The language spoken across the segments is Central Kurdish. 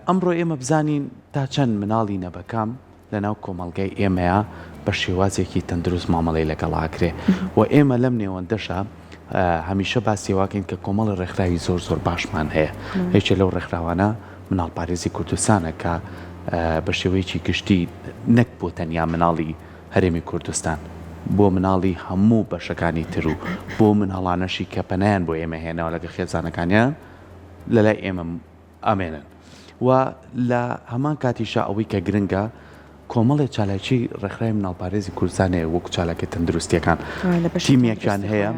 ئەمڕۆ ئێمە بزانین تا چەند مناڵی نەبەکام لەناو کۆمەڵگای ئێمەیا بە شێوازێکی تەندروست مامەڵەی لەگەڵ ئاکرێ و ئێمە لەم نێوەندەشا هەمیشە باسی واکەین کە کۆمەڵی ڕێکخراوی زۆر زۆر باشمان هەیە یەکێ لەو ڕێکخراوانە مناڵپارێزی کوردستانە کە بە شێوەیەکی گشتی نەک بۆ تەنیا مناڵی هەرێمی کوردستان بۆ مناڵی هەموو بەشەکانی تر و بۆ مناڵانەشی کە پەنایان بۆ ئێمە هێناوە لەگە خێزانەکانیان لەلای ئێمە ئەمێنن و لە هەمان کاتیشا ئەوەی کە گرنگە کۆمەڵێ چالاکی ڕێکخراوی مناڵپارێزی کوردستان هەیە وەکو چالاکیە تەندروستیەکان تیمێکیان هەیە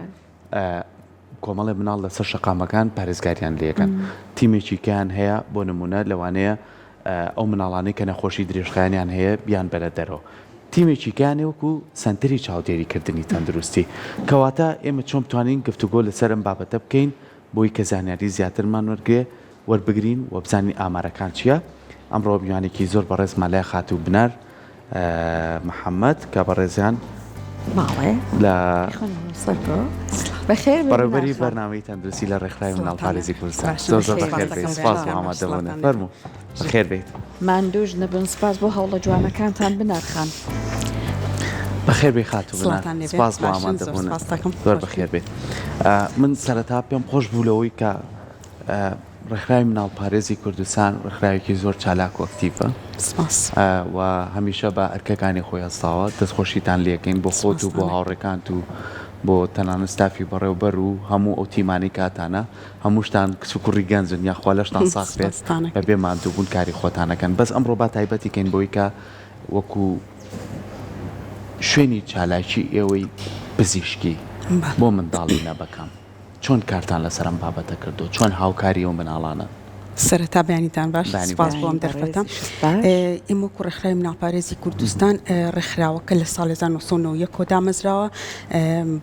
کۆمەڵێ مناڵ لەسەر شەقامەکان پارێزگاریان لەکەن تیمێکی کەیان هەیە بۆ نمونە لەوانەیە ئەو مناڵانەی کە نەخۆشی درێژخایەنیان هەیە بیان بەرە دەرەوە تیمێکی کەیان وەکو سەنتەری چاودێریکردنی تەندروستی کەواتە ئێمە چۆن بتوانین گفتوگۆ لەسەر ئەم بابەتە بکەین بۆی کە زانیاری زیاترمان وەرگرێ وەربگرین و بزانین ئامارەکان چییە. ئەمڕۆ میوانێکی زۆر بەڕێزمان لای خاتوو بنار محەممەد کە بەڕێزیان لە بەڕێوبەری بەرنامەی تەندروستی لە ڕێکخراوی مناڵپارێزی کوردستان زۆر زۆر بەخێر بێیت سپاس بۆ ئامادەبوونت فەرموو بەخێر بێیت. ماندووش نەبن سپاس بۆ هەوڵە جوانەکانتان بنار خان. بەخێر بێی خاتوو بنار سپاس بۆ ئامادەبوونت زۆر بەخێر بێیت من سەرەتا پێم خۆش بوو لەوەی کە ڕێکخراوی مناڵپارێزی کوردستان ڕێکخراوێکی زۆر چالاک و ئەکتیڤە و هەمیشە بە ئەرکەکانی خۆی هەستاوە دەستخۆشیتان لێکەین بۆ خۆت و بۆ هاوڕێکانت و بۆ تەنانەت ستافی بەڕێوبەر و هەموو ئەو تیمانەی کاتانە هەمووشتان کچ و کوڕی گەنجن یاخوا لەشتان ساغ بێت بەبێ ماندووبوون کاری خۆتان ئەکەن بەس ئەمڕۆ با تایبەتی کەین بەوەی کە وەکو شوێنی چالاکی ئێوەی پزیشکی بۆ منداڵی نەبەکام چۆن کارتان لەسەر ئەم بابەتە کردووە چۆن هاوکاری ئەو مناڵانەن؟ سەرەتا بەیانیتان باش سپاس بۆ ئەم دەرفەتە. ئێمە وەکو ڕێکخراوی مناڵپارێزی کوردستان ڕێکخراوەکە لە ساڵی 1991 ەوە دامەزراوە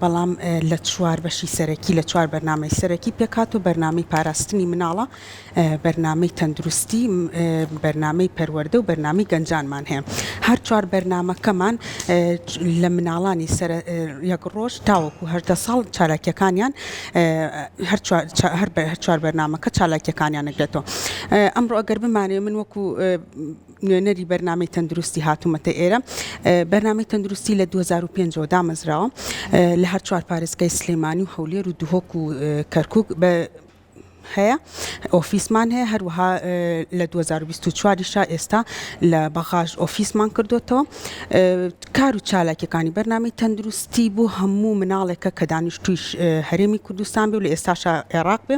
بەڵام لە چوار بەشی سەرەکی لە چوار بەرنامەی سەرەکی پێکهاتووە بەرنامەی پاراستنی مناڵە بەرنامەی تەندروستی بەرنامەی پەروەردە و بەرنامەی گەنجانمان هەیە هەر چوار بەرنامەکەمان لە مناڵانی سەر یەک ڕۆژ تاوەکو 18 ساڵ چالاکیەکانیان هەر چوار بەرنامەکە چالاکیەکانیان ئەگرێتەوە. ئەمڕۆ ئەگەر بمانەوێ من وەکو نوێنەری بەرنامەی تەندروستی هاتوومەتە ئێرە بەرنامەی تەندروستی لە 2005 ەوە دامەزراوە لە هەر چوار پارێزگای سلێمانی و هەولێر و دهۆک و کەرکک بە هەیە ئۆفیسمان هەیە هەروەها لە 2024 یشا ئێستا لە بەغاش ئۆفیسمان کردوتەوە کار و چالاکیەکانی بەرنامەی تەندروستی بۆ هەموو مناڵێکە کە دانیشتووی هەرێمی کوردستان بێ و لە ئێستاشا عێراق بێ.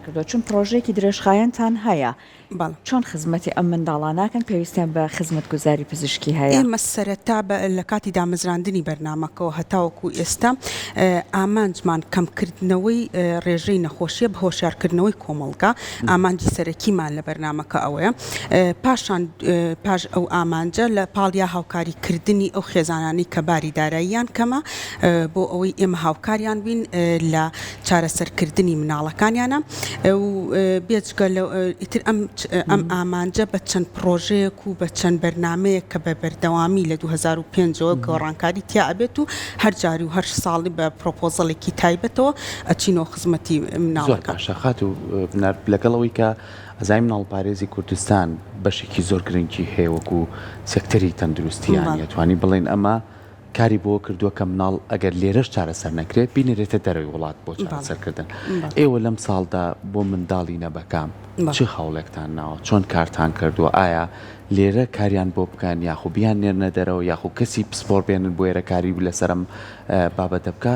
کردووە چون پڕۆژەیەکی درێژخایەنتان هەیە چۆن خزمەتی ئەم منداڵانەکەن پێویستیان بە خزمەتگوزاری پزیشکی هەیە؟ ئێمە سەرەتا لە کاتی دامەزراندنی بەرنامەکەوە هەتاوەکو ئێستا ئامانجمان کەمکردنەوەی ڕێژەی نەخۆشیە بە هۆشیارکردنەوەی کۆمەڵگا ئامانجی سەرەکیمان لە بەرنامەکە ئەوەیە پاشان پاش ئەو ئامانجە لە پاڵیا هاوکاری کردنی ئەو خێزانانەی کە باری داراییان کەمە بۆ ئەوەی ئێمە هاوکاریان بین لە چارەسەرکردنی مناڵەکانیانە و بێجگە لە ئیتر ئەم ئەم ئامانجە بە چەند پڕۆژەیەک و بە چەند بەرنامەیەک کە بە بەردەوامی لە 2005 ەوە گۆڕانکاری تیا ئەبێت و هەر جاری و هەر ساڵی بە پرۆپۆزەڵێکی تایبەتەوە ئەچینەوە خزمەتی زۆر مناڵەکان. باشە خاتوو بنار لەگەڵ ئەوەی کە ئەزانین مناڵپارێزی کوردستان بەشێکی زۆر گرنگی هەیە وەکو سێکتەری تەندروستی یانی ئەتوانین بڵێین ئەمە کاری بۆ کردووە کە مناڵ ئەگەر لێرەش چارەسەر نەکرێت بینێرێتە دەرەوەی وڵات بۆ چارەسەرکردن ئێوە لەم ساڵدا بۆ منداڵی نەبەکام چ هەوڵێکتان ناوە چۆن کارتان کردووە ئایا لێرە کاریان بۆ بکەن یاخو بیان نێرنە دەرەوە یاخو کەسی پسپۆر بێنن بۆ ئێرە کاری لەسەر ئەم بابەتە بکە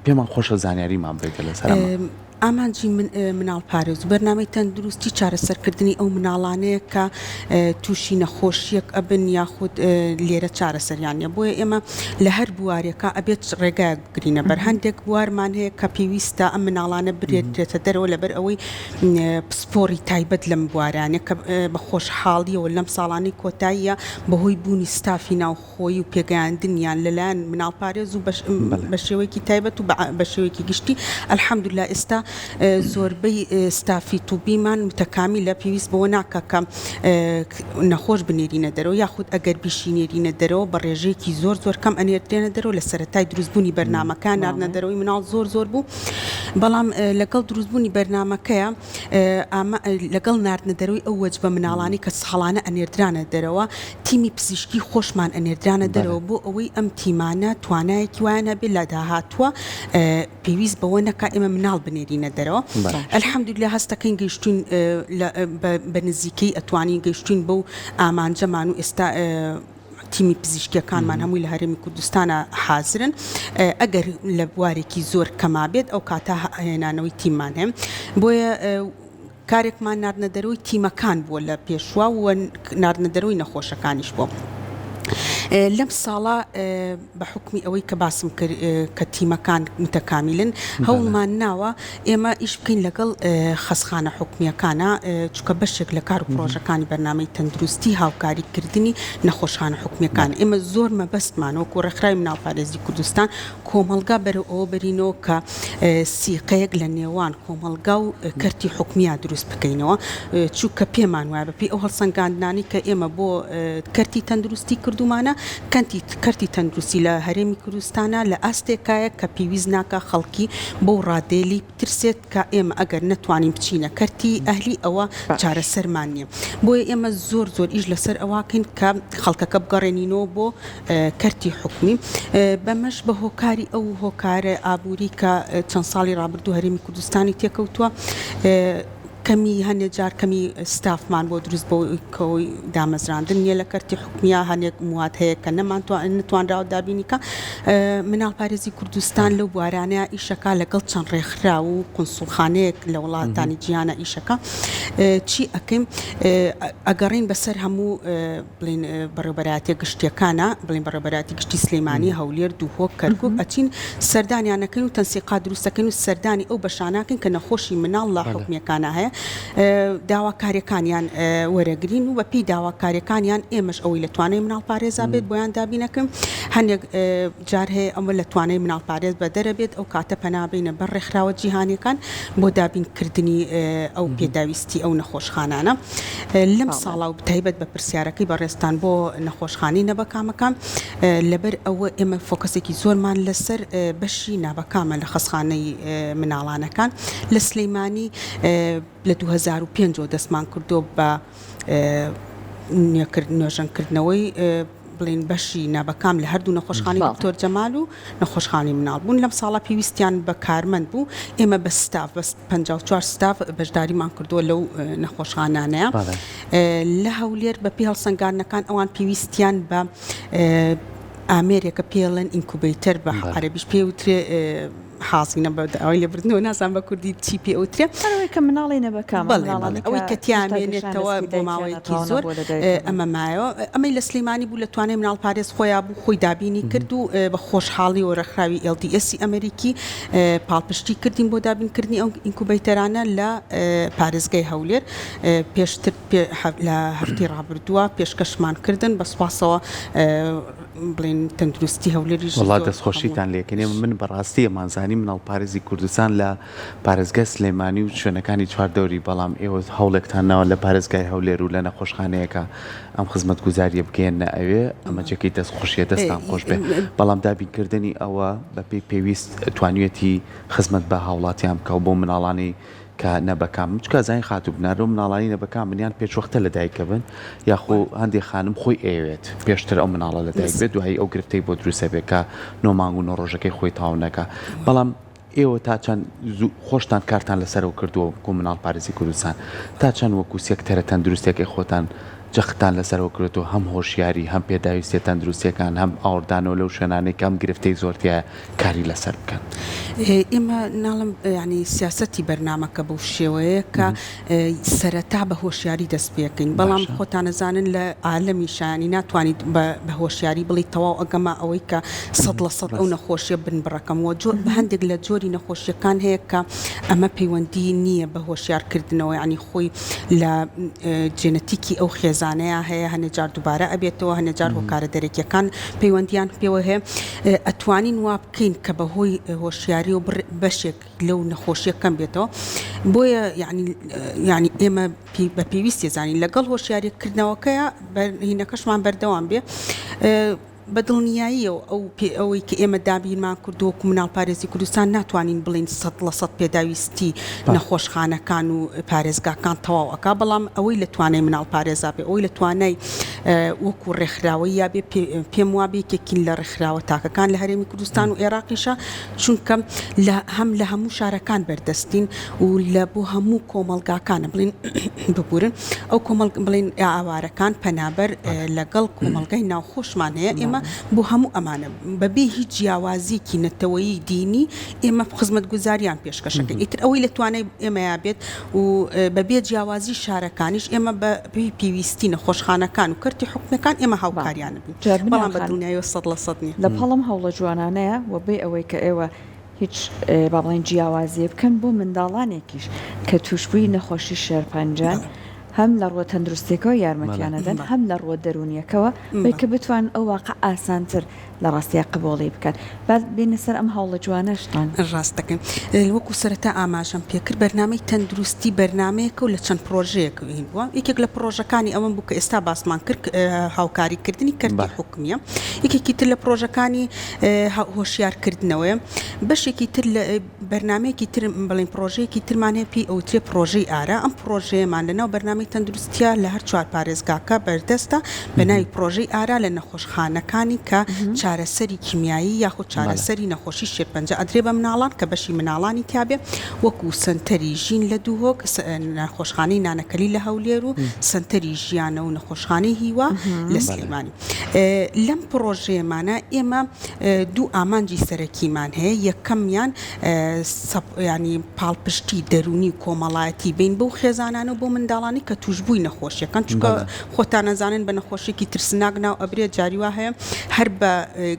پێمان خۆشە زانیاریمان بدەیتە لەسەر ئەمە. ئامانجی من مناڵپارێز و بەرنامەی تەندروستی چارەسەرکردنی ئەو مناڵانەیە کە تووشی نەخۆشیەک ئەبن یاخود لێرە چارەسەریان نیە بۆیە ئێمە لە هەر بوارێکا ئەبێت ڕێگایەک بگرینە بەر هەندێک بوارمان هەیە کە پێویستە ئەم مناڵانە برێترێتە دەرەوە لەبەر ئەوەی پسپۆڕی تایبەت لەم بوارانە کە بە خۆشحاڵیەوە لەم ساڵانەی کۆتاییە بەهۆی بوونی ستافی ناوخۆ خۆیی و پێگەیاندنیان لەلایەن مناڵپارێز و بە شێوەیەکی تایبەت و بە شێوەیەکی گشتی الحمدللە ئێستا. زۆربەی ستافی طوبیمان متەکامیلە پێویست بەوە ناکا کە نەخۆش بنێرینە دەرەوە یاخود ئەگەر بیشینێرینە دەرەوە بە ڕێژەیەکی زۆر زۆر کەم ئەنێردرێنە دەرەوە لە سەرەتای دروستبوونی بەرنامەکە ناردنە دەرەوەی مناڵ زۆر زۆر بوو بەڵام لەگەڵ دروستبوونی بەرنامەکەیە ئامە لەگەڵ ناردنە دەرەوەی ئەو وەجبە مناڵانەی کە ساڵانە ئەنێردرانە دەرەوە تیمی پزیشکی خۆشمان ئەنێردرانە دەرەوە بۆ ئەوەی ئەم تیمانە توانایەکی وایان هەبێت لە داهاتووە پێویست بەوە نەکا ئێمە مناڵ بنێرینە دەرەوە الحمدللە هەستەکەین گەیشتوین بە نزیکەی ئەتوانین گەیشتوین بەو ئامانجەمان و ئێستا تیمی پزیشکیەکانمان هەمووی لە هەرێمی کوردستانە حازرن ئەگەر لە بوارێکی زۆر کەما بێت ئەو کاتە هێنانەوەی تیممان هەیە بۆیە کارێکمان ناردنە دەرەوەی تیمەکان بووە لە پێشوا و ناردنە دەرەوەی نەخۆشەکانیش بووە. لەم ساڵە بە حوکمی ئەوەی کە باسم کرد کە تیمەکان متەکامیلن هەوڵمان ناوە ئێمە ئیش بکەین لەگەڵ خەسخانە حکومییەکانە چونکە بەشێک لە کار و پڕۆژەکانی بەرنامەی تەندروستی هاوکاری کردنی نەخۆشخانە حکومییەکان ئێمە زۆر مەبەستمان وەکو ڕێکخراوی مناڵپارێزی کوردستان کۆمەڵگا بەرەو ئەوە بەرینەوە کە سیقەیەک لە نێوان کۆمەڵگا و کەرتی حکومییا دروست بکەینەوە، چونکە پێمان وایە بەپێی ئەو هەڵسەنگاندنانەی کە ئێمە بۆ کەرتی تەندروستی کردوومانە، کەرتی تەندروستی لە هەرێمی کوردستانا لە ئاستێکایە کە پێویست ناکا خەڵکی بەو ڕادەیە لێی بترسێت کە ئێمە ئەگەر نەتوانین بچینە کەرتی ئەهلی ئەوە چارەسەرمان نییە. بۆیە ئێمە زۆر زۆر ئیش لەسەر ئەوەکەین کە خەڵکەکە بگەڕێنینەوە بۆ کەرتی حکومی، بەمەش بە هۆکاری ئەو هۆکارە ئابووری کە چەند ساڵی ڕابردوو هەرێمی کوردستانی تێکەوتووە، کەمی هەنێ جار کەمی ستافمان بۆ دروست بۆ کەوەی دامەزراندن نییە لە کەرتی حکومیە هەنێک مواد هەیە کە نەمانتوانراوە دابینی کە مناڵپارێزی کوردستان لەو بوارانەیە ئیشەکە لەگەڵ چەند ڕێکخراو و قونسوڵخانەیەک لە وڵاتانی جیهانە ئیشەکە چی ئەکەین ئەگەڕین بەسەر هەموو بڵێین بەڕێوبەرایەتیە گشتیەکانە بڵێین بەڕێوبەرایەتی گشتی سلیمانی هەولێر دوهۆک کەرکوک ئەچین سەردانیان ئەکەین و تەنسیقات دروست ئەکەین و سەردانی ئەو بەشانە ئەکەین کە نەخۆشی مناڵ لە حکومیەکانا هەیە داواکاریەکانیان وەرەگرین و بەپێی داواکاریەکانیان ئێمەش ئەوەی لە توانای مناڵ پارێزا بێت بۆیان دابین ئەکەین هەندێک جار هەیە ئەمە لە توانای مناڵپارێز بەدەرە بێت ئەو کاتە پەنا بەینە بەر ڕێکخراوە جیهانیەکان بۆ دابین کردنی ئەو پێداویستی ئەو نەخۆشخانانە لەم ساڵا و تایبەت بە پرسیارەکەی بەڕێزتان بۆ نەخۆشخانەی نەبەکامەکان لەبەر ئەوە ئێمە فۆکەسێکی زۆرمان لەسەر بەشی نابەکامە لە خەسخانەی مناڵانەکان لە سلەیمانی لە 2005 ەوە دەستمان کردووە بە نۆژەنکردنەوەی بڵێین بەشی نابەکام لە هەردوو نەخۆشخانەی دکتۆر جەمال و نەخۆشخانەی مناڵ بوون لەم ساڵە پێویستیان بە کارمەند بوو ئێمە بە ستاف بە 54 ستاف بەشداریمان کردووە لەو نەخۆشخانانەیە لە هەولێر بە پێی هەڵسەنگاندنەکان ئەوان پێویستیان بە ئامێرێکە پێڵێن incubator بە عەرەبیش پێ وترێ حازینە بە داوای لێبوردنەوە نازانم بە کوردی چی پێ ئەوترێ. هەر ئەوەی کە مناڵی نەبەکامە، بەڵێ بەڵێ ئەوەی کە تیا مێنێتەوە بۆ ماوەیەکی زۆر ئەمە مایەوە. ئەمەی لە سلێمانی بوو لە توانای مناڵپارێز خۆیا بوو خۆی دابینی کرد و بە خۆشحاڵیەوە ڕێکخراوی LDS ی ئەمەریکی پاڵپشتی کردین بۆ دابینکردنی ئەو incubator انە لە پارێزگای هەولێر پێشتر لە هەفتەی ڕابردووە پێشکەشمان کردن بە سوپاسەوە بڵێن تەندروستی هەولێریش وەڵا دەستخۆشیتان لێکەین ئێمە من بەڕاستی ئەمانزانی مناڵپارێزی کوردستان لە پارێزگای سلێمانی و شوێنەکانی چواردەوری بەڵام ئێوە هەوڵێکتان ناوە لە پارێزگای هەولێر و لە نەخۆشخانەیەکە ئەم خزمەتگوزاریە بگەیەننە ئەوێ ئەمە جێگەی دەستخۆشیە دەستان خۆش بێ بەڵام دابینکردنی ئەوە بەپێی پێویست توانیویەتی خزمەت بە هاوڵاتیان بکا و بۆ مناڵانی کە نەبەکامن چونکە ئەزانین خاتوو بنار لەو مناڵانەی نەبەکامن یان پێشوەختە لەدایک ئەبن یاخۆ هەندێ خانم خۆی ئەیەوێت پێشتر ئەو مناڵە لەدایک بێت دوایی ئەو گرفتەی بۆ دروست ئەبێت کە نۆ مانگ و نۆ ڕۆژەکەی خۆی تەواو نەکا بەڵام ئێوە تا چەند زوو خۆشتان کارتان لەسەرەوە کردووە وەکو مناڵپارێزی کوردستان تا چەند وەکو سێکتەرە تەندروستیەکەی خۆتان جەختتان لەسەرەوە کردووە هەم هۆشیاری هەم پێداویستیە تەندروستیەکان هەم ئاوڕدانەوە لەو شوێنانەی کە ئەم گرفتەی زۆر تیایە کاری لەسەر بکەن. ئێمە ناڵێم یانی سیاسەتی بەرنامەکە بەو شێوەیە کە سەرەتا بە هۆشیاری دەست پێکەین بەڵام خۆتان ئەزانن لە عالەمیشا یانی ناتوانیت بە هۆشیاری بڵێی تەواو ئەگەمە ئەوەی کە 100% ئەو نەخۆشیە بنبڕەکەم وە هەندێک لە جۆری نەخۆشیەکان هەیە کە ئەمە پەیوەندی نییە بە هۆشیارکردنەوە یانی خۆی لە جێنەتیکی ئەو خێزانە. خێزانەیا هەیە هەنێ جار دووبارە ئەبێتەوە هەنێ جار هۆکارە دەرەکیەکان پەیوەندیان پێوە هەیە ئەتوانین وا بکەین کە بە هۆی هۆشیاری و بەشێک لەو نەخۆشیە کەم بێتەوە بۆیە یعنی یعنی ئێمە بە پێویستی زانین لەگەڵ هۆشیاری کردنەوەکەیە هینەکەشمان بەردەوام بێ. بە دڵنیاییەوە ئەو پێ ئەوەی کە ئێمە دابینمان کردووە وەکو مناڵپارێزی کوردستان ناتوانین بڵێین 100% پێداویستی نەخۆشخانەکان و پارێزگاکان تەواو ئەکا بەڵام ئەوەی لە توانای مناڵپارێزا بێ ئەوەی لە توانای وەکو ڕێکخراوەییا بێ پێم وابێ یەکێکین لە ڕێکخراوە تاکەکان لە هەرێمی کوردستان و ئێراقیشە چونکە لە هەم لە هەموو شارەکان بەردەستین و لە بۆ هەموو کۆمەڵگاکانە بڵێن ببورن ئەو کۆمەڵ بڵێن ئاوارەکان پەنابەر لەگەڵ کۆمەڵگای ناوخۆشمان هەیە ئێمە بۆ هەموو ئەمانە بەبێ هیچ جیاوازیەکی نەتەوەیی دینی ئێمە خزمەتگوزاریان پێشکەشەکەین ئیتر ئەوەی لە توانای ئێمەیا بێت و بەبێ جیاوازی شارەکانیش ئێمە بە پێی پێویستی نەخۆشخانەکان و کەرتی حکومیەکان ئێمە هاوکاریان بین بەڵام بە دڵنیایەوە 100% نیە. لە پاڵ ئەم هەوڵە جوانانەیە و بێ ئەوەی کە ئێوە هیچ با بڵێین جیاوازییە بکەن بۆ منداڵانێکیش کە تووشبووی نەخۆشی شێرپەنجەن هەم لە ڕووە تەندروستیەکەوە یارمەتیان ئەدەن هەم لە ڕووە دەروونیەکەوە بۆی کە بتوانن ئەو واقع ئاسانتر لە ڕاستیا قبوڵی بکەن با بێینە سەر ئەم هەوڵە جوانەشتان. ڕاست دەکەن وەکو سەرەتا ئاماژەم پێکرد بەرنامەی تەندروستی بەرنامەیەکە و لە چەند پڕۆژەیەک هین بووە یەکێک لە پڕۆژەکانی ئەوەم بوو کە ئێستا باسمان کرد هاوکاری کردنی کەرتی حکومیە یەکێکی تر لە پڕۆژەکانی هۆشیار کردنەوەیە بەشێکی تر لە بەرنامەیەکی تر بڵێین پڕۆژەیەکی ترمان هەیە پێی ئەوترێ پڕۆژەی ئارا، ئەم پڕۆژەیەمان لەناو بەرنامەی تەندروستییە لە هەر چوار پارێزگاکە بەردەستە بە ناوی پڕۆژەی ئارا لە نەخۆشخانەکانی کە چارەسەری کیمیایی یاخود چارەسەری نەخۆشی شێرپەنجە ئەدرێ بە مناڵان کە بەشی مناڵانی تیابێ وەکو سەنتەری ژین لە دوهۆک، نەخۆشخانەی نانەکەلی لە هەولێر و سەنتەری ژیانە و نەخۆشخانەی هیوا لە سلێمانی. لەم پڕۆژەیەمانە ئێمە دوو ئامانجی سەرەکیمان هەیە، یەکەمیان ینی پاڵپشتی دەروونی و کۆمەڵایەتی بین بەو خێزانانە و بۆ منداڵانی کە تووشبووی نەخۆشیەکەن، چونکە خۆتان ئەزانن بە نەخۆشیەکی ترسناک ناو ئەبرێت، جاری وا هەیە هەر بە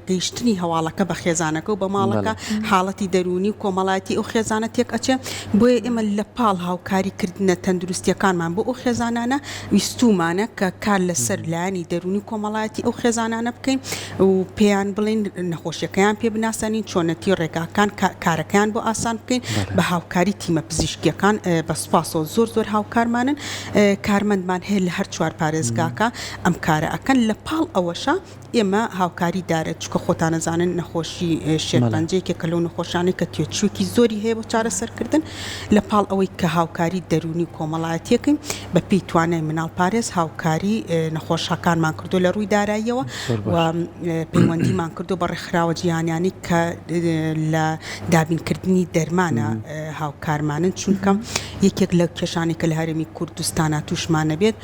گەیشتنی هەواڵەکە بە خێزانەکە و بە ماڵەکە حاڵەتی دەروونی و کۆمەڵایەتی ئەو خێزانە تێک ئەچێ، بۆیە ئێمە لە پاڵ هاوکاری کردنە تەندروستیەکانمان بۆ ئەو خێزانانە ویستوومانە کە کار لەسەر لایەنی دەروونی و کۆمەڵایەتی ئەو خێزانانە بکەین و پێیان بڵێین نەخۆشیەکەیان پێ بناسێنین، چۆنەتی ڕێگاکان کارەکەیان بۆ ئاسان بکەین بە هاوکاری تیمە پزیشکیەکان بە سوپاسەوە زۆر زۆر هاوکارمانن کارمەندمان هەیە لە هەر چوار پارێزگاکە ئەم کارە ئەکەن لە پاڵ ئەوەشا ئێمە هاوکاری دارە چونکە خۆتان ئەزانن نەخۆشی شێرپەنجە یەکێکە لەو نەخۆشانەی کە تێچووێکی زۆری هەیە بۆ چارەسەرکردن لە پاڵ ئەوەی کە هاوکاری دەروونی و کۆمەڵایەتیەکەین بە پێی توانای مناڵپارێز هاوکاری نەخۆشەکانمان کردو لە ڕووی داراییەوە و پەیوەندیمان کردو بە ڕێکخراوە جیهانیانی کە لە دابینکردنی دەرمانە هاوکارمانن چونکە یەکێک لە کێشانەی کە لە هەرێمی کوردستانا تووشمان ئەبێت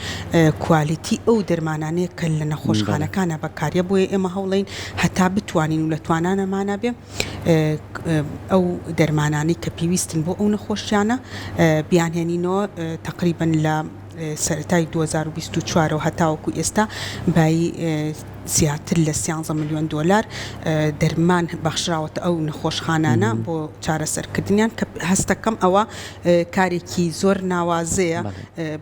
کوالیتی ئەو دەرمانانەیە کە لە نەخۆشخانەکانا بەکاریە بۆیە ئێمە هەوڵین هەتا بتوانین و لە توانانەمانا بێ ئەو دەرمانانەی کە پێویستن بۆ ئەو نەخۆشیانە بیانهێنینەوە تەقریبەن لە سەرەتای 2024 ەوە هەتاوەکو ئێستا بایی زیاتر لە سیانزە ملیۆن دۆلار دەرمان بەخشراوەتە ئەو نەخۆشخانانە بۆ چارەسەرکردنیان کە هەستەکەم ئەوە کارێکی زۆر ناوازەیە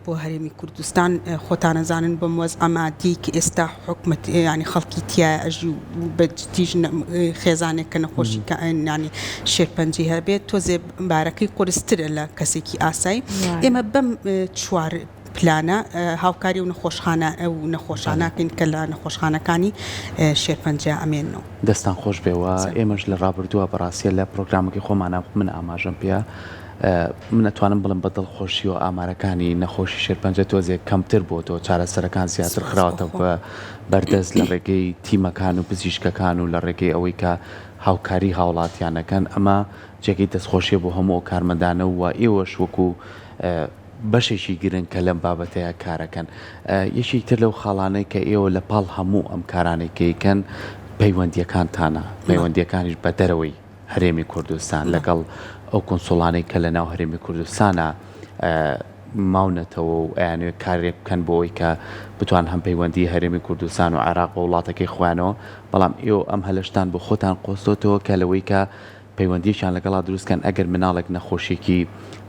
بۆ هەرێمی کوردستان خۆتانەزانن بەم وەزعە مادیەی کە ئێستا حکومەت ینی خەڵکی تیایە ئەژی و بە جدیش خێزانێک کە نەخۆشی ینی شێرپەنجەی هەبێت تۆزێ بارەکەی قورسترە لە کەسێکی ئاسایی ئێمە بەم چوار پلانە هاوکاری و نەخۆشخانە ئەو نەخۆشانەکەین کە لە نەخۆشخانەکانی شێرپەنجە ئەمێنەوە. دەستان خۆش بێ و ئێمەش لە ڕابردووە بەڕاستیە لە پرۆگرامەکەی خۆمانە من ئاماژەم پێ من ئەتوانم بڵێم بە دڵخۆشیەوە ئامارەکانی نەخۆشی شێرپەنجە تۆزێک کەمتر بۆتەوە چارەسەرەکان زیاتر خراوەتە بەردەست لە ڕێگەی تیمەکان و پزیشکەکان و لە ڕێگەی ئەوەی کە هاوکاری هاوڵاتیانەکەن ئەمە جێگەی دەستخۆشیە بۆ هەموو ئەو کارمەندانە و ئێوەش وەکو بەشێکی گرنگ کە لەم بابەتەیا کارەکەن. یەکێکی تر لەو خاڵانەی کە ئێوە لە پاڵ هەموو ئەم کارانەی کە ئەیکەن پەیوەندییەکانتانە، پەیوەندییەکانیش بە دەرەوەی هەرێمی کوردستان لەگەڵ ئەو کونسوڵانەی کە لە ناو هەرێمی کوردستانا ماونەتەوە و ئەیانەوێت کارێک بکەن بۆ ئەوەی کە بتوان هەم پەیوەندی هەرێمی کوردستان و عێراق بە وڵاتەکەی خۆیانەوە، بەڵام ئێوە ئەم هەلەشتان بۆ خۆتان قۆستۆتەوە کە لەوەی کە. پەیوەندیەکیان لەگەڵا دروست کەن ئەگەر مناڵێک نەخۆشیەکی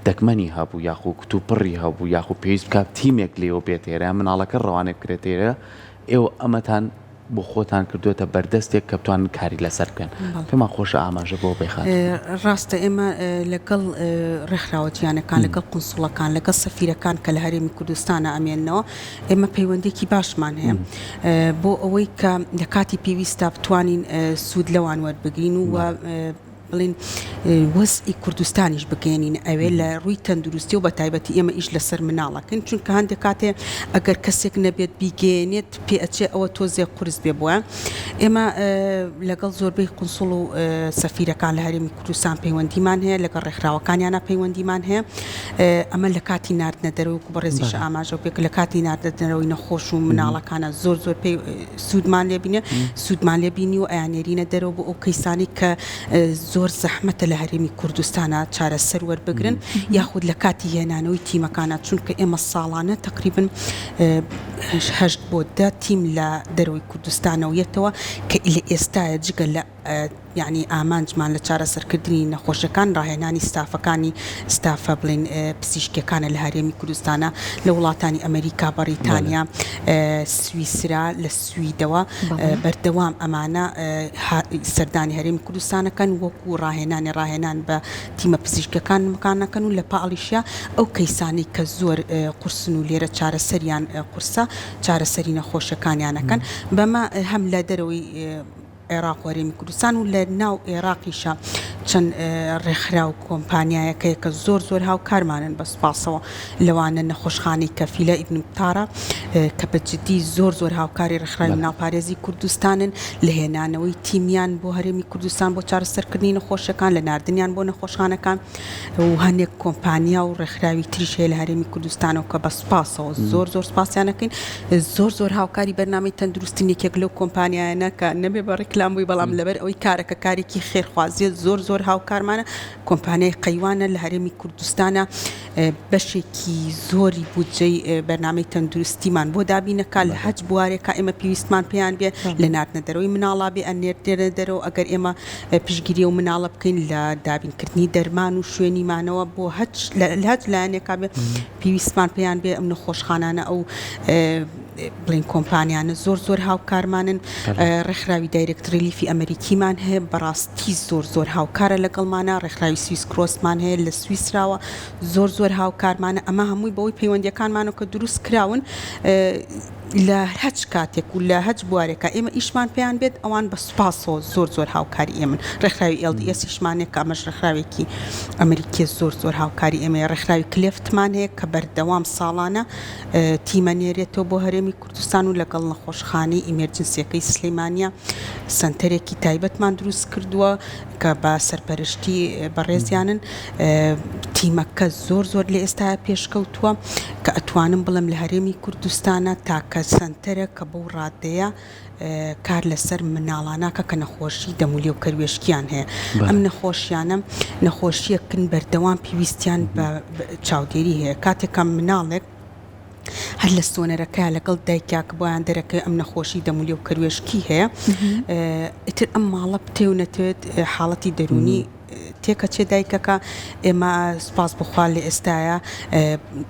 دەگمەنی هەبوو یاخو کتوپڕی هەبوو یاخو پێویست بکات تیمێک لێوە بێتە ئێرە یان مناڵەکە ڕەوانەی بکرێتە ئێرە ئێوە ئەمەتان بۆ خۆتان کردووەتە بەردەستێک کە بتوانن کاری لەسەر بکەن. پێمان خۆشە ئاماژە بەوە بەی خاتوو. ڕاستە ئێمە لەگەڵ ڕێکخراوە جیهانەکان، لەگەڵ قونسوڵەکان، لەگەڵ سەفیرەکان کە لە هەرێمی کوردستانا ئەمێننەوە، ئێمە پەیوەندییەکی باشمان هەیە بۆ ئەوەی کە لە کاتی پێویستا بتوانین سوود لەوان وەربگرین و بڵێین وەزعی کوردستانیش بگەیەنینە ئەوێ لە ڕووی تەندروستی و بە تایبەتی ئێمە ئیش لەسەر مناڵ ئەکەین چونکە هەندێک کاتێ ئەگەر کەسێک نەبێت بیگەیەنێت پێ ئەچێ ئەوە تۆزێ قورس بێ بۆیان ئێمە لەگەڵ زۆربەی قونسوڵ و سەفیرەکان لە هەرێمی کوردستان پەیوەندیمان هەیە لەگەڵ ڕێکخراوەکانیانە پەیوەندیمان هەیە ئەمە لە کاتی ناردنە دەرەوە وەکو بەڕێزیش ئاماژە پێ لە کاتی ناردنە دەرەوەی نەخۆش و مناڵەکانە زۆر زۆر پێی سوودمان لێ بینێ سوودمان لێ بینیوە ئەیاننێرینە دەرەوە بۆ ئەو کەیسانەی کە زۆر زەحمەتە لە هەرێمی کوردستانا چارەسەر وەربگرن یاخود لە کاتی هێنانەوەی تیمەکانا چونکە ئێمە ساڵانە تەقریبن هەشت بۆ دە تیم لە دەرەوەی کوردستانەوە یەتەوە کە لە ئێستایا جگە لە یەعنی ئامانجمان لە چارەسەرکردنی نەخۆشەکان ڕاهێنانی ستافەکانی ستافە بڵێین پزیشکیەکانە لە هەرێمی کوردستانە لە وڵاتانی ئەمریکا بەڕیتانیا سویسرا لە سویدەوە بەردەوام ئەمانە سەردانی هەرێمی کوردستانەکەن وەکو ڕاهێنانی ڕاهێنان بە تیمە پزیشکەکان مکانەکەن و لە پاڵیشە ئەو کەیسانەی کە زۆر قورسن و لێرە چارەسەریان قورسە چارەسەری نەخۆشەکانیانەکەن بەمە هەم لە دەرەوەی عێراق و هەرێمی کوردستان و لە ناو عێراقیشا چەند ڕێکخراو و کۆمپانیایەک هەیە کە زۆر زۆر هاوکارمانن بە سوپاسەوە لەوانە نەخۆشخانەی کەفیلە ئیبن تارە کە بە جدی زۆر زۆر هاوکاری ڕێکخراوی مناڵپارێزی کوردستانن لە هێنانەوەی تیمیان بۆ هەرێمی کوردستان بۆ چارەسەرکردنی نەخۆشەکان لە ناردنیان بۆ نەخۆشخانەکان و هەنێک کۆمپانیا و ڕێکخراوی تریش هەیە لە هەرێمی کوردستانەوە کە بە سوپاسەوە زۆر زۆر سوپاسیان ئەکەین زۆر زۆر هاوکاری بەرنامەی تەندروستین یەکێک لەو کۆمپانیایانە کە نەبێ بە ڕیکلام بووی بەڵام لەبەر ئەوەی کارەکە کارێکی خێرخوازیە زۆر زۆر هاوکارمانە کۆمپانیای قەیوانە لە هەرێمی کوردستانە بەشێکی زۆری بودجەی بەرنامەی تەندروستیمان بۆ دابینەکا لە هەچ بوارێکا ئێمە پێویستمان پێیان بێ لە ناردنە دەرەوەی مناڵا بێ ئەنێردرێنە دەرەوە ئەگەر ئێمە پشتگیری ئەو مناڵە بکەین لە دابینکردنی دەرمان و شوێنی مانەوە بۆ هەچ لە هەچ لایەنێکا بێ پێویستمان پێیان بێ ئەم نەخۆشخانانە ئەو بڵێن کۆمپانیانە زۆر زۆر هاوکارمانن ڕێکخراوی دایرێکت ڕیلیفی ئەمریکیمان هەیە بەڕاستی زۆر زۆر هاوکارە لەگەڵمانە ڕێکخراوی سویس کرۆسمان هەیە لە سویسراوە زۆر زۆر هاوکارمانە ئەمە هەمووی بەوەی پەیوەندیەکانمانەوە کە دروست کراون لە هەچ کاتێک و لە هەچ بوارێکا ئێمە ئیشمان پێیان بێت ئەوان بە سوپاسەوە زۆر زۆر هاوکاری ئێمن ڕێکخراوی LDS یشمان هەیە کە ئەمەش ڕێکخراوێکی ئەمریکیە زۆر زۆر هاوکاری ئێمەیە ڕێکخراوی کلێفتمان هەیە کە بەردەوام ساڵانە تیمە نێرێتەوە بۆ هەرێمی کوردستان و لەگەڵ نەخۆشخانەی ئیمێرجنسیەکەی سلێمانیە سەنتەرێکی تایبەتمان دروست کردووە کە بە سەرپەرشتی بەڕێزیانن تیمەکە زۆر زۆر لە ئێستایا پێشکەوتووە کە ئەتوانم بڵێم لە هەرێمی کوردستانە تاکە سەنتەرە کە بەو ڕادەیە کار لەسەر مناڵاناکە کە نەخۆشی دەم و لێو کەروێشکیان هەیە ئەم نەخۆشیانە نەخۆشیەکن بەردەوام پێویستیان بە چاودێری هەیە کاتێکە مناڵێک هەر لە سۆنەرەکەیا لەگەڵ دایکیا کە بۆیان دەرەکەوێت ئەم نەخۆشی دەم و لێو کەروێشکی هەیە ئیتر ئەم ماڵە بتێ و نەتەوێت حاڵەتی دەروونی تێکەچێ دایکەکە ئێمە سوپاس بخوا لە ئێستاە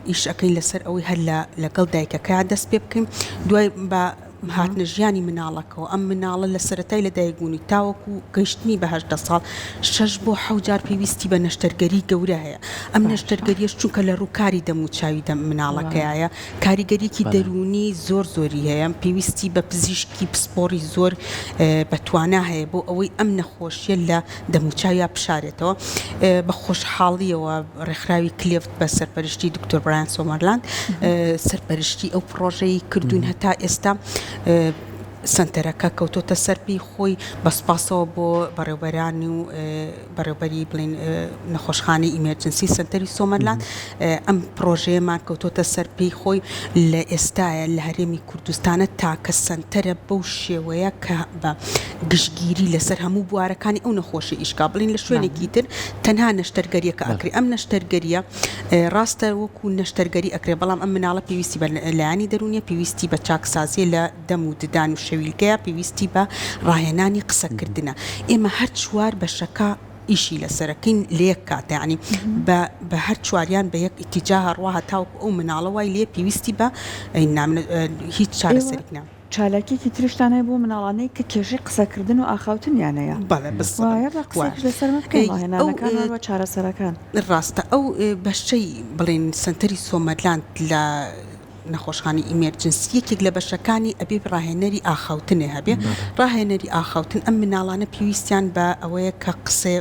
ئیش ئەەکەین لەسەر ئەوەی هەر لە لەگەڵ دایکەکەیا دەست پێ بکەین دوای بە هاتنە ژیانی مناڵەکەوە ئەم مناڵە لە سەرەتای لەدایکبوونی تاوەکو گەیشتنی بە 18 ساڵ شەش بۆ حەوت جار پێویستی بە نەشتەرگەری گەورە هەیە ئەم نەشتەرگەریەش چونکە لە ڕووکاری دەم و چاوی دەم مناڵەکەیایە کاریگەریەکی دەروونی زۆر زۆری هەیە پێویستی بە پزیشکی پسپۆڕی زۆر بە توانا هەیە بۆ ئەوەی ئەم نەخۆشیە لە دەم و چاویا بشارێتەوە بە خۆشحاڵیەوە ڕێکخراوی کلێفت بە سەرپەرشتی دکتۆر برایان سۆمەرلاند سەرپەرشتی ئەو پڕۆژەی کردوین هەتا ئێستا سەنتەرەکە کەوتۆتە سەر پێی خۆی بە سوپاسەوە بۆ بەڕێوبەران و بەڕێوبەری بڵین نەخۆشخانەی ئیمێرجنسی سەنتەری سۆمەرلاند ئەم پڕۆژەیەمان کەوتۆتە سەر پێی خۆی لە ئێستاە لە هەرێمی کوردستانە تاکە سەنتەرە بەو شێوەیە کە بە گشتگیری لەسەر هەموو بوارەکانی ئەو نەخۆشی ئیشکا بڵین لە شوێنێکی تر تەنها نەشتەرگەریەکە ئەکرێ ئەم نەشتەرگەریە ڕاستە وەکو نەشتەرگەری ئەکرێ بەڵام ئەم مناڵە پێویستی بە لایەنی دەروونیە پێویستی بە چاکسازیە لە دەم و ددان و شەویلگەیە پێویستی بە ڕاهێنانی قسەکردنە ئێمە هەر چوار بەشەکە. ئیشی لەسەرەکەین لە یەک کاتە یانی بە بە هەر چواریان بە یەک ئیتیجاه ئەڕوا هەتاوەکو ئەو مناڵە وای لێ پێویستی بە هیچ ئێوە چارەسەریک نا. چالاکیەکی ترشتان هەیە بۆ مناڵانەی کە کێشەی قسەکردن و ئاخاوتنیان هەیە بەڵێ بالضبط وایە با وایە قسەیەکیش لەسەر ئەمە بکەین ئەو ڕاهێنانەکان و هەروە چارەسەرەکان. ڕاستە ئەو بەشەی بڵێین سەنتەری سۆمەرلاند لە نەخۆشخانەی emergency یەکێک لە بەشەکانی ئەبێ ڕاهێنەری ئاخاوتنێ هەبێ ڕاهێنەری ئاخاوتن ئەم مناڵانە پێویستیان بە ئەوەیە کە قسێ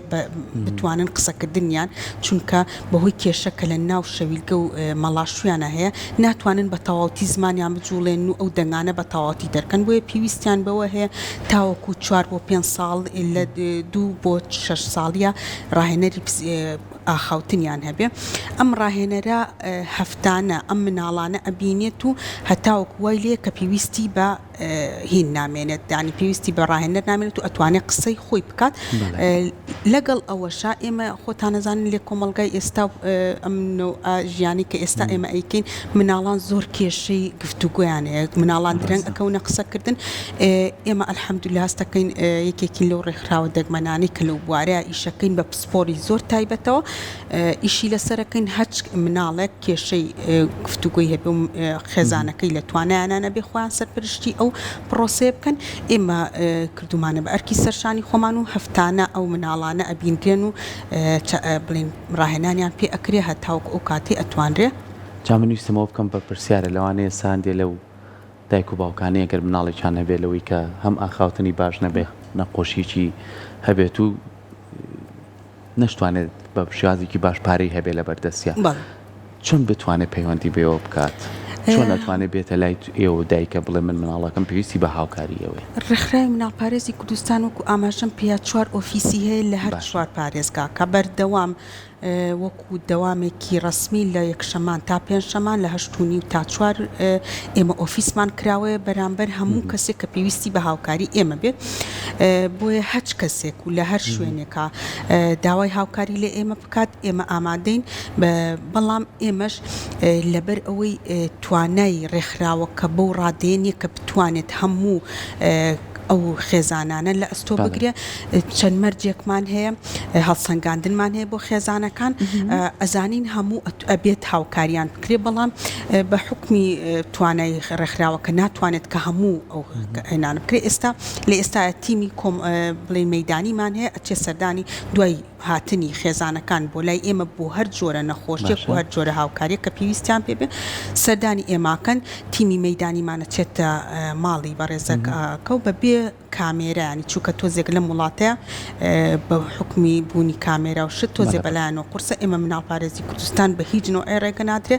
بتوانن قسەکردنیان چونکە بەهۆی کێشە کە لە ناو شەویلگە و مەڵاشویانە هەیە ناتوانن بە تەواوتی زمانیان بجوڵێنن و ئەو دەنگانە بە تەواوەتی دەرکەن بۆیە پێویستیان بەوە هەیە تاوەکو چوار بۆ پێنج ساڵ لە دوو بۆ شەش ساڵیە ڕاهێنەری ئاخاوتنیان هەبێ ئەم ڕاهێنەرە هەفتانە ئەم مناڵانە ئەبینێت و هەتاوەکو وای لێیە کە پێویستی بە هین نامێنێت یانی پێویستی بە ڕاهێنەر نامێنێت و ئەتوانێت قسەی خۆی بکات لەگەڵ ئەوەشا ئێمە خۆتان ئەزانن لە کۆمەڵگای ئێستا و ئەم نەوعە ژیانی کە ئێستا ئێمە ئەیکەین مناڵان زۆر کێشەی گفتوگۆیان هەیە مناڵان درەنگ ئەکەونە قسەکردن ئێمە الحمدللە هەستەکەین یەکێکین لەو ڕێکخراوە دەگمەنانەی کە لەو بوارەیا ئیشەکەین بە پسپۆری زۆر تایبەتەوە ئیشی لەسەرەکەین هەچ مناڵێک کێشەی گفتوگۆی هەبێ و خێزانەکەی لە توانایانە نەبێ خۆیان سەرپەرشتی ئەو پڕۆسەیە بکەن ئێمە کردومانە بە ئەرکی سەرشانی خۆمان و هەفتانە ئەو مناڵانە ئەبینرێن و بڵێین ڕاهێنانیان پێ ئەکرێ هەتاوەکو ئەو کاتەی ئەتوانرێ. جا من ویستم ئەوە بکەم بە پرسیارە لەوانەیە ساندێ لەو دایک و باوکانەی ئەگەر مناڵێکیان هەبێ لەوەی کە هەم ئاخاوتنی باش نەبێ نەخۆشیەکی هەبێت و نەشتوانێت بە شێوازێکی باش پارەی هەبێ لە بەردەستیا چۆن بتوانێت پەیوەندی بێوە بکات چۆن ئەتوانێت بێتە لای ئێوە دایکە بڵێ من مناڵەکەم پێویستی بە هاوکاری ئێوەیە. ڕێکخراوی مناڵپارێزی کوردستان وەکو ئاماژەم پێیا چوار ئۆفیسی هەیە لە هەر چوار پارێزگاکە بەردەوام وەکو دەوامێکی ڕەسمی لە یەکشەمان تا پێنجشەمان لە هەشت و نیو تا چوار ئێمە ئۆفیسمان کراوەیە بەرامبەر هەموو کەسێک کە پێویستی بە هاوکاری ئێمە بێت بۆیە هەچ کەسێک و لە هەر شوێنێکا داوای هاوکاری لە ئێمە بکات ئێمە ئامادەین بەڵام ئێمەش لەبەر ئەوەی توانای ڕێکخراوەکە بەو ڕادەیە نییە کە بتوانێت هەموو ئەو خێزانانە لە ئەستۆ بگرێ چەند مەرجێکمان هەیە هەڵسەنگاندنمان هەیە بۆ خێزانەکان ئەزانین هەموو ئەبێت هاوکاریان بکرێ بەڵام بە حوکمی توانای ڕێکخراوەکە ناتوانێت کە هەموو ئەو هێنانە بکرێ ئێستا لە ئێستا تیمی کۆم بڵێن مەیدانیمان هەیە ئەچێ سەردانی دوای هاتنی خێزانەکان بۆ لای ئێمە بۆ هەر جۆرە نەخۆشیەک و هەر جۆرە هاوکاریەک کە پێویستیان پێ بێ سەردانی ئێماکەن تیمی مەیدانیمان ئەچێتە ماڵی بەڕێزەکە و بەبێ کامێرا یانی چونکە تۆزێک لەم وڵاتەیە بە حوکمی بوونی کامێرا و شت تۆزێ بەلایانەوە قورسە ئێمە مناڵپارێزی کوردستان بە هیچ نەوعێ ڕێگە نادرێ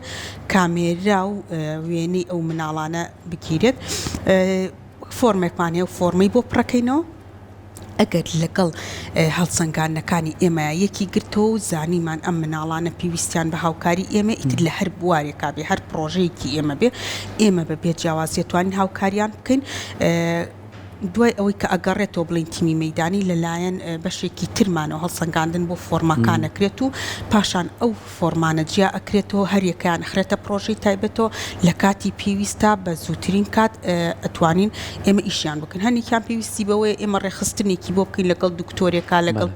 کامێرا و وێنەی ئەو مناڵانە بگیرێت فۆرمێکمان هەیە و فۆرمەی بۆ پڕەکەینەوە. ئەگەر لەگەڵ هەڵسەنگاندنەکانی ئێمە یەکی گرتەوە و زانیمان ئەم مناڵانە پێویستیان بە هاوکاری ئێمە ئیتر لە هەر بوارێکا بێ هەر پڕۆژەیەکی ئێمە بێ ئێمە بە بێ جیاوازی ئەتوانین هاوکاریان بکەین. دوای ئەوەی کە ئەگەڕێتەوە بڵێین تیمی مەیدانی لەلایەن بەشێکی ترمانەوە هەڵسەنگاندن بۆ فۆرمەکان ئەکرێت و پاشان ئەو فۆرمانە جیا ئەکرێتەوە هەریەکەیان ئەخرێتە پڕۆژەی تایبەتەوە لە کاتی پێویستا بە زووترین کات ئەتوانین ئێمە ئیشیان بکەین هەنێکیان پێویستی بەوەیە ئێمە ڕێکخستنێکی بۆ بکەین لەگەڵ دکتۆرێکا لەگەڵ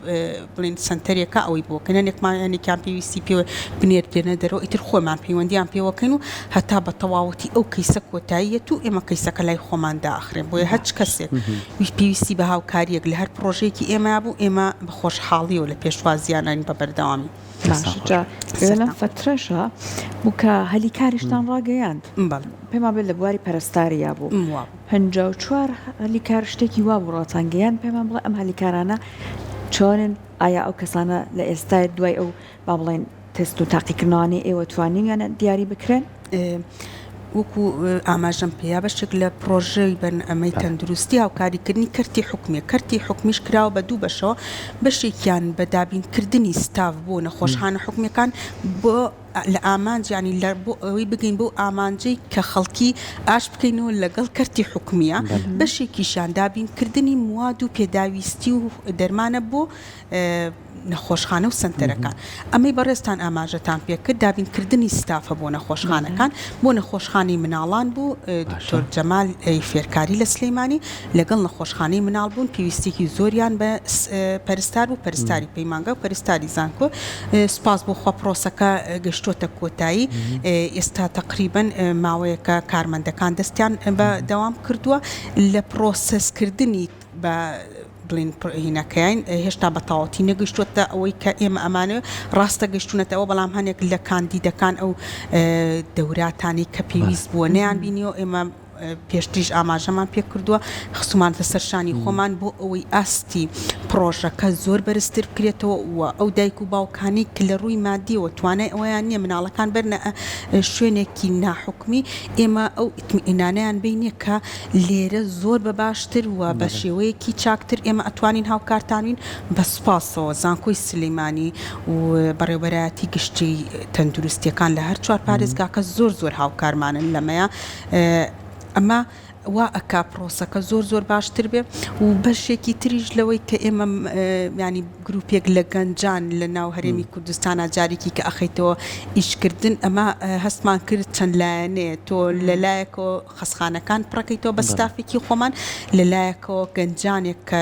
بڵێن سەنتەرێکا ئەوەی بۆ بکەین هەنێکمان هەنێکیان پێویستی پێوە بنێردرێنە دەرەوە ئیتر خۆمان پەیوەندیان پێوەکەین و هەتا بە تەواوەتی ئەو کەیسە کۆتاییەت و ئێمە کەیسەکە لای خۆمان داخرێن بۆیە هەچ کەسێک پێویستی بە هاوکاریەک لە هەر پڕۆژەیەکی ئێمە بوو ئێمە بە خۆشحاڵیەوە لە پێشوازیانین بە بەردەوامی. باشە جا ئێوە لەم فەترەشا بوو کە هەلی کاریشتان ڕاگەیاند پێمان بێت لە بواری پەرستاریا بوو 54 هەلی کار شتێکی وا بوو ڕاتان گەیاند پێمان بڵێ ئەم هەلی کارانە چۆنن ئایا ئەو کەسانە لە ئێستای دوای ئەو با بڵێن تێست و تاقیکردنەوانەی ئێوە توانیویانە دیاری بکرێن؟ وەکو ئاماژەم پێیا بەشێک لە پڕۆژەی بەرنامەی تەندروستی هاوکاریکردنی کەرتی حکومیە، کەرتی حکومیش کراوە بە دوو بەشەوە، بەشێکیان بە دابینکردنی ستاف بۆ نەخۆشخانە حکومیەکان بۆ لە ئامانج یانی لە بۆ ئەوەی بگەین بەو ئامانجەی کە خەڵکی ئاش بکەینەوە لەگەڵ کەرتی حکومیە، بەشێکیشیان دابینکردنی مواد و پێداویستی و دەرمانە بۆ. نەخۆشخانە و سەنتەرەکان. ئەمەی بەڕێزتان ئاماژەتان پێکرد دابینکردنی ستافە بۆ نەخۆشخانەکان، بۆ نەخۆشخانەی مناڵان بوو، دکتۆر جەمال ی فێرکاری لە سلێمانی لەگەڵ نەخۆشخانەی مناڵ بوون، پێویستیەکی زۆریان بە پەرستار بوو، پەرستاری پەیمانگا و پەرستاری زانکۆ، سوپاس بۆ خوا پرۆسەکە گەشتۆتە کۆتایی، ئێستا تەقریبەن ماوەیەکە کارمەندەکان دەستیان بە دەوام کردووە لە پرۆسێسکردنی بە بڵێین هینەکەین هێشتا بە تەواوەتی نەگەیشتووەتە ئەوەی کە ئێمە ئەمانەوێت، ڕاستە گەیشتوونەتە ئەوە بەڵام هەنێک لە کاندیدەکان ئەو دەوراتانەی کە پێویست بووە نەیانبینیوە، ئێمە پێشتریش ئاماژەمان پێکردووە خستومانەتە سەر شانی خۆمان بۆ ئەوەی ئاستی پڕۆژەکە زۆر بەرزتر بکرێتەوە و ئەو دایک و باوکانەی کە لە ڕووی مادیەوە توانای ئەوەیان نییە مناڵەکان بەرنە شوێنێکی ناحکومی ئێمە ئەو ئیتمئینانەیان بینیە کە لێرە زۆر بە باشتر و بە شێوەیەکی چاکتر ئێمە ئەتوانین هاوکارتان بین، بە سوپاسەوە زانکۆی سلیمانی و بەڕێوبەرایەتی گشتی تەندروستیەکان لە هەر چوار پارێزگاکە زۆر زۆر هاوکارمانن لەمەیا ئەمە وا ئەکا پرۆسەکە زۆر زۆر باشتر بێ و بەشێکی تریش لەوەی کە ئێمە یانی گروپێک لە گەنجان لە ناو هەرێمی کوردستانا جارێکی کە ئەخەیتەوە ئیشکردن ئەمە هەستمان کرد چەند لایەنەیە تۆ لە لایەکەوە خەسخانەکان پڕەکەیتەوە بە ستافێکی خۆمان، لە لایەکەوە گەنجانێک کە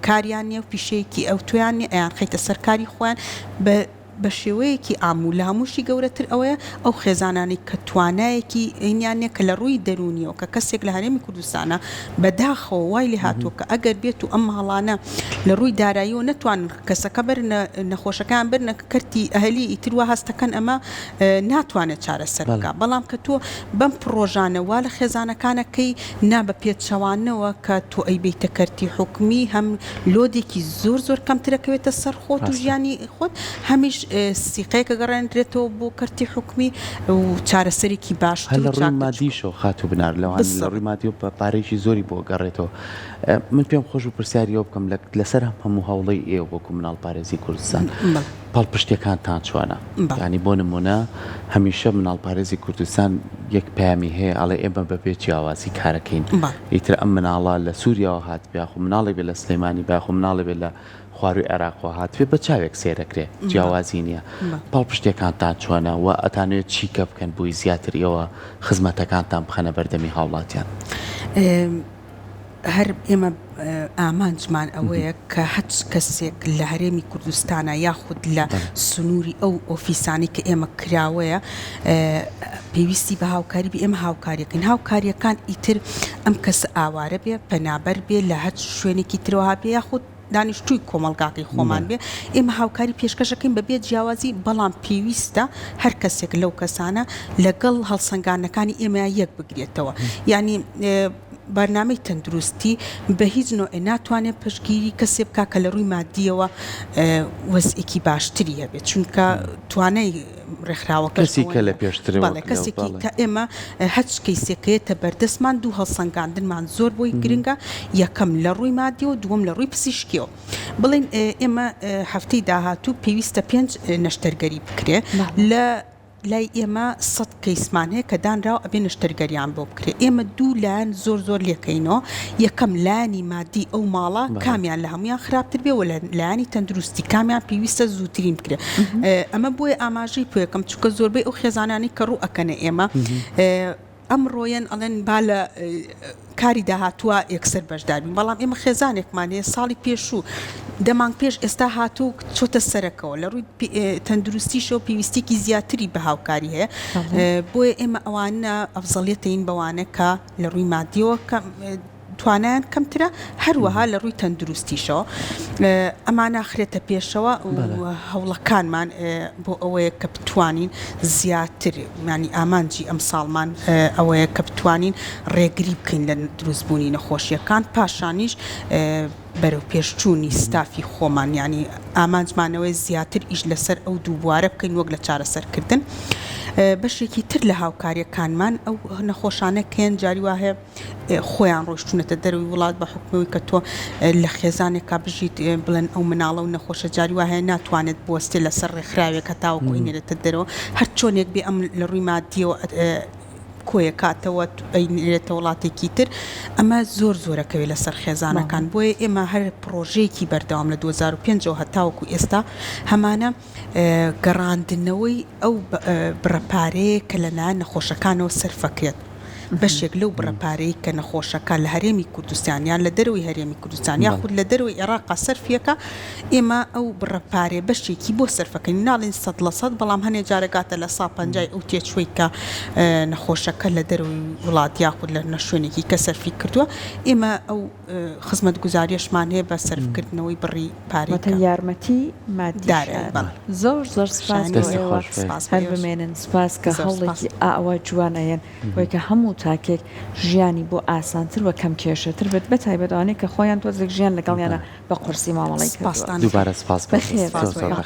کاریان نییە و پیشەیەکی ئەوتۆیان نییە ئەیانخەیتە سەر کاری خۆیان بە بە شێوەیەکی عام و لە هەمووشی گەورەتر ئەوەیە ئەو خێزانانەی کە توانایەکی هینیان نییە کە لە ڕووی دەروونیەوە کە کەسێک لە هەرێمی کوردستانە بە داخەوە وای لێ هاتووە کە ئەگەر بێت و ئەم ماڵانە لە ڕووی داراییەوە نەتوانن کەسەکە بەرنە نەخۆشەکەیان بەرنە کەرتی ئەهلی ئیتر وا هەستەکەن ئەمە ناتوانێت چارەسەر بکا بەڵام کە تۆ بەم پڕۆژانە وا لە خێزانەکانەکەی نا بە پێچەوانەوە کە تۆ ئەیبەیتە کەرتی حکومی هەم لۆدێکی زۆر زۆر کەمتر ئەکەوێتە سەر خۆت و ژیانی خۆت هەمیش سیقەیەک ئەگەڕێنرێتەوە بۆ کەرتی حکومی و چارەسەرێکی باشتر هەر لە ڕووی مادیشەوە خاتوو بنار لەوانەیە لە ڕووی مادیەوە بە پارەیەکی زۆری بۆ ئەگەڕێتەوە من پێم خۆش بوو پرسیاری ئەوە بکەم لەسەر ئەم هەموو هەوڵەی ئێوە وەکو مناڵپارێزی کوردستان پاڵپشتیەکانتان چۆنە؟ یانی بۆ نمونە هەمیشە مناڵپارێزی کوردستان یەک پەیامی هەیە ئەڵێ ئێمە بەبێ جیاوازی کارەکەین ئیتر ئەم مناڵە لە سوریاوە هاتبێ یاخۆ مناڵێک بێ لە سلێمانی بێ یاخۆ مناڵێ بێ لە خواروی عێراقەوە هاتبێ بە چاوێک سەیرەکرێ جیاوازی نییە پاڵپشتیەکانتان چۆنە و ئەتانەوێت چی کە بکەن بۆی زیاتر ئێوە خزمەتەکانتان بخەنە بەردەمی هاوڵاتیان؟ هەر ئێمە ئامانجمان ئەوەیە کە هەچ کەسێک لە هەرێمی کوردستانە یاخود لە سنووری ئەو ئۆفیسانەی کە ئێمە کراوەیە پێویستی بە هاوکاری بێ ئێمە هاوکاریەکەین هاوکاریەکان ئیتر ئەم کەسە ئاوارە بێ پەنابەر بێ لە هەچ شوێنێکی ترەوە هاتبێ یاخود دانیشتووی کۆمەڵگاکەی خۆمان بێ ئێمە هاوکاری پێشکەشەکەین بە بێ جیاوازی بەڵام پێویستە هەر کەسێک لەو کەسانە لەگەڵ هەڵسەنگاندنەکانی ئێمە یەک بگرێتەوە یانی بەرنامەی تەندروستی بە هیچ نۆعێ ناتوانێت پشتگیری کەسێ بکا کە لە ڕووی مادیەوە وەزعێکی باشتری هەبێت چونکە توانای ڕێکخراوەکەش کەسی کە لە پێشتر بەڵێ کەسێکی کە ئێمە هەچ کەیسێک کە یەتە بەردەستمان دوو هەڵسەنگاندنمان زۆر بۆی گرنگە یەکەم لە ڕووی مادیەوە دووەم لە ڕووی پزیشکیەوە بڵێن ئێمە هەفتەی داهاتوو پێویستە پێنج نەشتەرگەری بکرێ لە لای ئێمە سەت کەیسمان هەیە کە دانراوە ئەبێ نەشتەرگەریان بۆ بکرێ ئێمە دوو لایەن زۆر زۆر لێکەینەوە یەکەم لایەنی مادی ئەو ماڵە کامیان لە هەموویان خراپتر بێ وە لە لایەنی تەندروستی کامیان پێویستە زووترین بکرێ ئەمە بۆیە ئاماژەی پێکەم چونکە زۆربەی ئەو خێزانانەی کە ڕوو ئەکەنە ئێمە ئەمڕۆ یەن ئەڵێن با لە کاری داهاتووە یەکسەر بەشدار بین، بەڵام ئێمە خێزانێکمان هەیە ساڵی پێشوو دە مانگ پێش ئێستا هاتووە و چۆتە سەرەکەوە، لە ڕووی تەندروستیشەوە پێویستیەکی زیاتری بە هاوکاری هەیە، بۆیە ئێمە ئەوانە ئەفزەڵیەتەین بەوانە کە لە ڕووی مادیەوە توانایان کەمترە، هەروەها لە ڕووی تەندروستیشەوە ئەمانە ئەخرێتە پێشەوە و هەوڵەکانمان بۆ ئەوەیە کە بتوانین زیاتر یانی ئامانجی ئەمساڵمان ئەوەیە کە بتوانین ڕێگری بکەین لە دروستبوونی نەخۆشییەکان، پاشانیش بەرەوپێشچوونی ستافی خۆمان، یانی ئامانجمان ئەوەیە زیاتر ئیش لەسەر ئەو دوو بوارە بکەین وەک لە چارەسەرکردن. بەشێکی تر لە هاوکارییەکانمان ئەو نەخۆشانە کەن جاری وا هەیە خۆیان ڕۆیشتوونەتە دەرەوەی وڵات بە حوکمی کە تۆ لە خێزانێکا بژیت بڵێن ئەو مناڵە و نەخۆشە جاری وا هەیە ناتوانێت بوەستێ لەسەر ڕێکخراوێک هەتاوەکو ئەینێرێتە دەرەوە هەر چۆنێک بێ ئەم لە ڕووی مادیەوە. کۆیەکاتەوە ئەینێرێتە وڵاتێکی تر ئەمە زۆر زۆرەکەوێ لەسەر خێزانەکان بۆیە ئێمە هەر پڕۆژەیەکی بەردەوام لە 2005 ەوە هەتاوەکو ئێستا هەمانە گەڕاندنەوەی ئەو بڕە پارەیە کە لەلایەن نەخۆشەکانەوە سەرفەکرێت. بەشێک لەو بڕە پارەی کە نەخۆشەکە لە هەرێمی کوردستان یان لە دەرەوەی هەرێمی کوردستان یاخود لە دەرەوەی عێراقا سەرفیەکا ئێمە ئەو بڕە پارەیە بەشێکی بۆ سەرفەکەین ناڵێین سەد لە سەد بەڵام هەنێ جار ئەگاتە لە سا پەنجای ئەو تێچووەی کە نەخۆشەکە لە دەرەوەی وڵات یاخود لە شوێنێکی کە سەرفی کردووە ئێمە ئەو خزمەتگوزاریەشمان هەیە بە سەرفکردنەوەی بڕی پارەی واتە یارمەتی مادیش دارایی بەڵێ. زۆر زۆر سپاس بۆ دەستت ئێوە خۆش بێت. هەر بمێنن سپاس کە هەوڵێکی ئاوا جوان ئەیەن بۆی کە هەموو تاکێک ژیانی بۆ ئاسانتر و کەم کێشەتر بێت بە تایبەت ئەوانەی کە خۆیان تۆزێک ژیان لەگەڵیانە بە قورسی مامەڵەی کردووە. دووبارە سپاس بۆ بەخێر زۆر زۆر بەخێر.